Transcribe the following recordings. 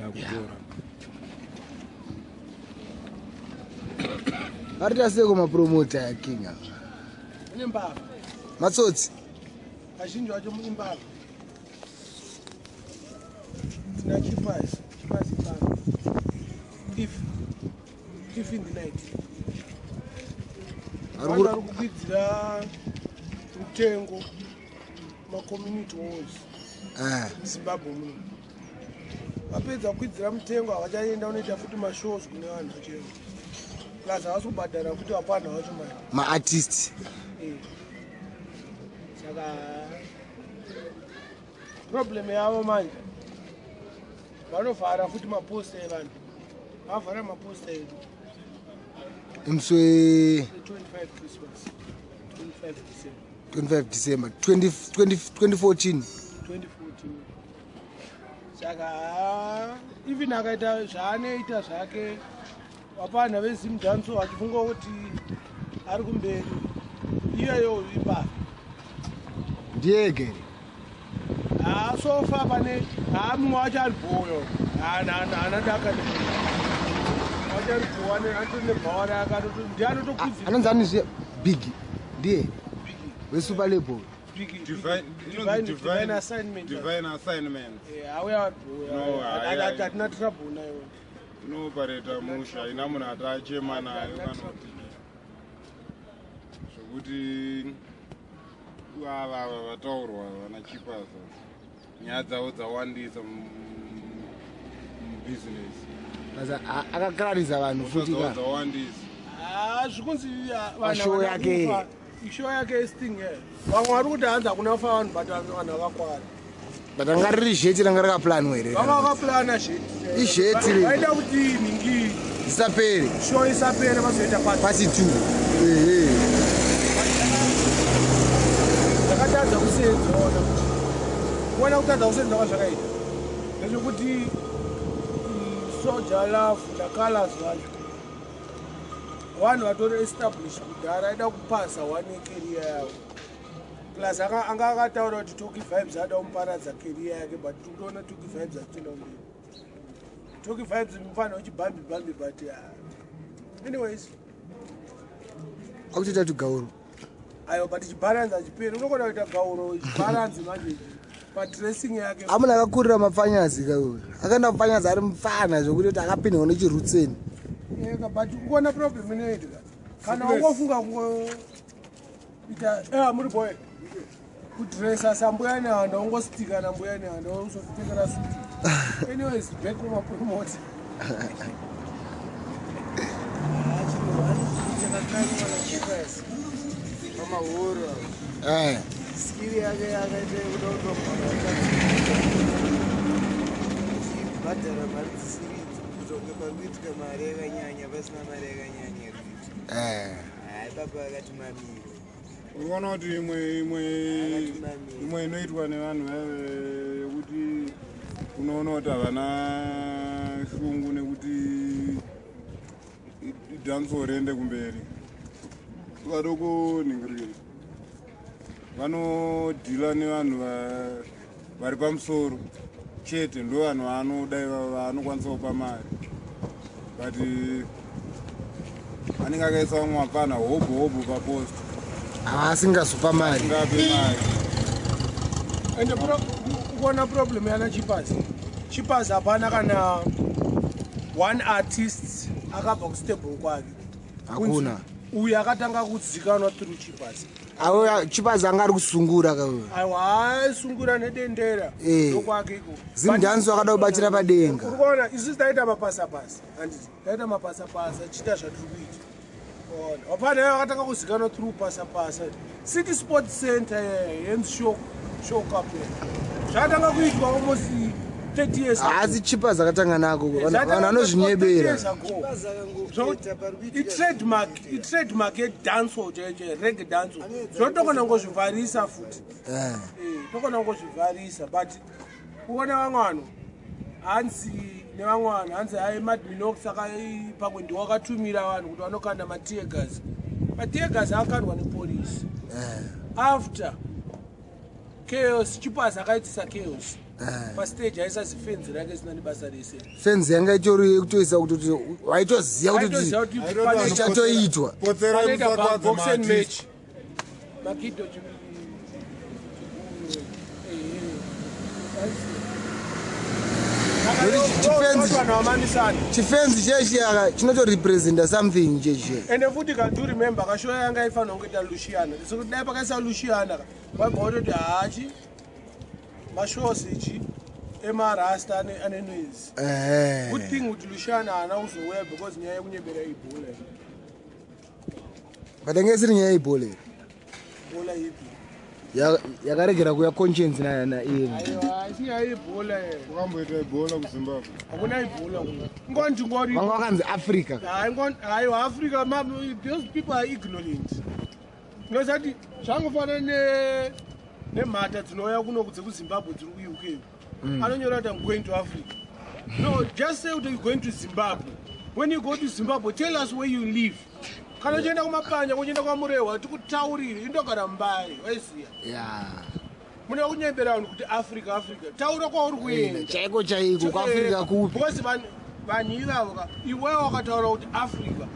Ndakutora. Varita seko mapromota ya king ava. Ine mbavha. Matsotsi. Vazhinji vacho imbavha. Tina Chipas, Chipas imbavha. Thief. Thief in the night. Vanhu vari kukwidzira mitengo macommunity halls muZimbabwe muno. Vapedza kukwidzira mutengo havachaenda unoita futi mashows kune vanhu vacho. Plus havasi kubhadhara futi vapana vacho mari. Maartist. Saka problem yavo manje vanovhara futi maposta evanhu. Vavhara maposta edu. Musi we 25 Christmas. 25 December. 25 December 20, 20, 2014. 2014. Saka even akaita zvaanoita zvake vapana veZimdanso vachifunga kuti ari kumberi, iyeyo imbavha. Ndiyegere. Haa, so far pane haa mumwe wacho ari bhoyo, haana daka wacho ari bhowa, atori nebhawa rake, ndiye anotokudzira. Anonzi ani zviya? Big ndiye weSuper Label. Divine Assignment. Divine Assignment. Auya ari No, bhoya, hayi. hatina trouble nayo. Inoopareta musha, ina munhu atachema nayo kana kuti zvokuti ava ava vataurwa vana Chipasa, nyaya dzavo dzawandisa mubhizinesi. Basa akakararisa vanhu futi dzavo ka. Dzawandisa. Haa, zvikunzi vanhu Pashow havana yake. kufa. Ishow yake isting, vamwe vari kuti hanzi hakuna kufa vanhu, but vanhu vakakwara. But anga riri zheti, ranga rakaplanwa here? Vanga vakaplana zheti. Izheti riri. Vaida kuti nhingi Zisapere. Show isapere, vazoita pati. Pasi 2, ehe. Zvakatadza kusenza, ona kuti kuona kutadza kusenza kwazvakaita ndezvekuti Soul Jah Love naCalaz vacho vanhu vatori establish kudhara, aida kupasa one career yavo. Plus anga akataura kuti Tocky Vibes ada kumuparadza career yake, but tiri kutoona Tocky Vibes achitoenda kumberi. Tocky Vibes mufana wechibhambi bhambi, but anyways. Akutoita tugauro. Aiwa, but chibharanzi hachiperi, unogona kuita gauro chibharanzi manje padressing yake. Amuna akakurira mapfanyazi kauyo, akaenda mupfanyazi ari mupfana zvokuti kuti akapindwa nechirutseni. Eka, but ukuona problem inoitika kana wangofunga kungoita muri boy kudresa sambuya nehanda, ungostika nambuya nehanda, usozvipfekera suti. Anyways, back kumapromota. Chakakanywa naChipas pamahoro, skiri yake yakaita yekuda kutombobhadhara mari dzisiri idzo, kuita kunge pari kuitika mari yakanyanya pasina mari yakanyanya iri kuitika. Hayi, baba akati mamire. Unoona kuti imwe inoitwa nevanhu vaive yekuti unoona kuti havana shungu nekuti dancehall riende kumberi, vadokunhingirikira vanodhila nevanhu vari pamusoro chete, ndo vanhu vaanoda ivavo vaanokwanisa kupa mari, but anenge akaisa vamwe mapfana hobho hobho papost. Haasingazopa mari. Asingape mari. Ende ukuona problem yana Chipas, Chipas hapana kana one artist akabva kustable kwake. Hakuna. Uyu akatanga kuzikanwa through Chipas. Avo Chipas anga ari kusungura kauyo. Aiwa, aisungura nedendera. Ndokwake iko. Zimdanso akada kubatira padenga. Uri kuona isusu taita mapasapasa, handiti? Taita mapasapasa chiita zvatiri kuita. Ona hapana iye akatanga kuzikanwa through pasapasa, City Sports Center yenzi show cup, zvakatanga kuitwa almost 30 years ago. Haasi Chipas akatanga nako, vanhu vanozvinyebera. Itrademark yedancehall chaicho, reggae dancehall, zvotokona ngozvivharisa futi. Tokona ngozvivharisa, but kuona vamwe vanhu hanzi nevamwe vanhu hanzi hai, Madminox pamwe ndiwo akatumira vanhu kuti vanokanda mateargas. Mateargas akakandwa nepolisi after chaos. Chipas akaitisa chaos. Pastage aisa zifenzi rake zisina nebasa rese. Fenzi yanga itori yekutoisa kutoti waitoziva kutoti Aitoziva kuti Aitoti pane- ichatoitwa. Potserai panoita musakwadze box and maartist. match. Makido Nokuti chifenzi- vanhu vamamisana. Chifenzi chechiya chinotorepresenta something chechiya. Ende futi ka, do remember kashow yanga ifanira kungoita Luciana, sekuti dai pakaisa Luciana ka, waibva watoti hachi mashows ichi emarasta ane noise. Good thing kuti Luciana haana kuzouya because nyaya yekunyebera ibhola iyi. But yange isiri nyaya yeibhola here? Bhola ipi? Yakaregera kuya Conscience naiye. Aiwa, haisi nyaya yebhola iyi. Wakamboita ibhola kuZimbabwe? Hakuna ibhola kuno, ingoni tingori. Vanga vakanzi Africa. Aiwa, Africa, those people are ignorant. Ndinozati zvangofanana nemhata dzinouya kuno dzekuZimbabwe dziri kuUK. Anonyora kuti, "I'm going to Africa." No, just say kuti you're going to Zimbabwe. When you go to Zimbabwe, tell us where you live. Kana uchienda kumapanya, kuchienda kwaMurehwa, tikutaurire, indogara Mbare, waiziya. Mune kunyembera vanhu kuti Africa, Africa. Taura kwauri kuenda. Chaiko chaiko, kuAfrica kupi? Because vanhu ivavo ka, iwewe wakataura kuti Africa,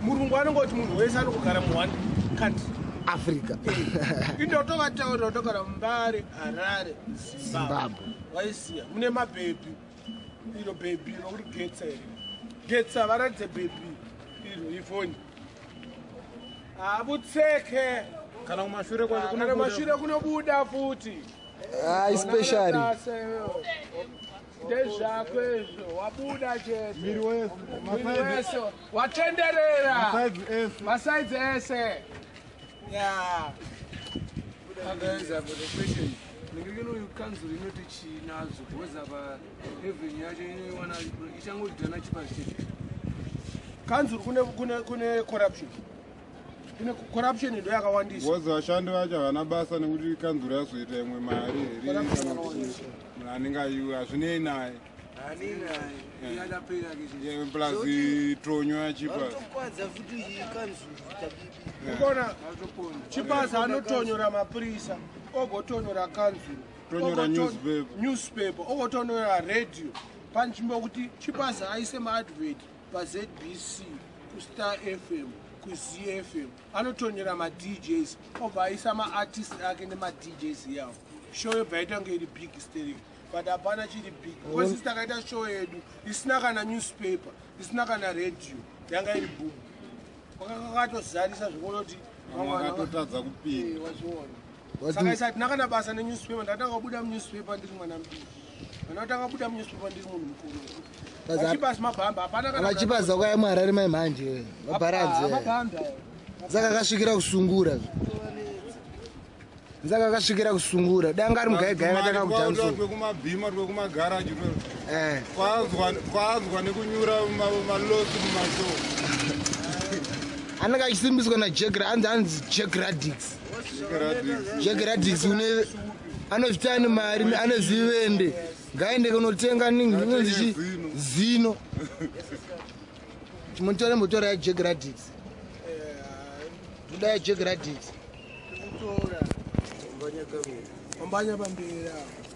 murungu anongoti munhu wese anongogara muone country. Africa. Indotovataurira kutogara Mbare, Harare, Zimbabwe. Zimbabwe. Waisiya mune mabhebhi, iro bhebhi rokuti getsa here, getsa, varatidze bhebhi iro, ifoni habutseke. Kana kumashure kwacho. Kana mashure kunobuda futi. Ai, special. Ndezvako izvo, wabuda chete. Miri wese. Mwiri wese watenderera. Masides ese. Masides ese ya. Guys, I've got a question. Ndingekeno kanzuro inoti chinazo because apa revenue yacho inoiwana ichangodhana Chipaz chete. Kanzuru kune corruption, kune corruption ndo yakawandisa. Because vashandi vacho havana basa nekuti kanzuro yazoita imwe mari here kana kuti munhu anenge ayiwe hazvinei naye. Yadapera ke. Yeah, plus tonyo yaChipaz. Vanotokwadza futi kanzuru tabibi. Ukona Chipaz anotonyora mapurisa, ogotonyora kanzuru. Tonyora newspaper. Newspaper, ogotonyora radio, panzvimbo yekuti Chipaz aise maadvert paZBC, kuStar FM, kuZFM, anotonyora maDJs, obva aisa maartist ake nemadjs yawo. Show yobva yaita kunge iri big stereo, but hapana chiri big because isi takaita show yedu isina kana newspaper, isina kana radio, yanga iri boom, kwakatozarisa zvokunoti Vamwe vakatotadza kupinda. Wachiona. Saka isi hatina kana basa nenewspaper. Ndatanga kubuda munewspaper ndiri mwana mudiki, ndatanga kubuda munewspaper ndiri munhu mukuru. VaChipaz mabhamba, hapana kana. VaChipaz vakauya muHarare mai mhanje vabharadzi. Mabhamba. Saka akasvikira kusungura, saka akasvikira kusungura danga ari mugaigai akatanga kudhanso. Twekumabhima, twekumagaraji, kwanzwa nekunyura malosi mumashow. Anenge achisimbiswa naJack, anzi Jack Radix. Jack Radix une anozviti ane mari, ane zivende, ngaende kunotenga ningi inonzi chi zino chimotore motora yaJack Radix, toda yaJack Radix. Kutora Mbanya kamera. Wambanya pamberi apo.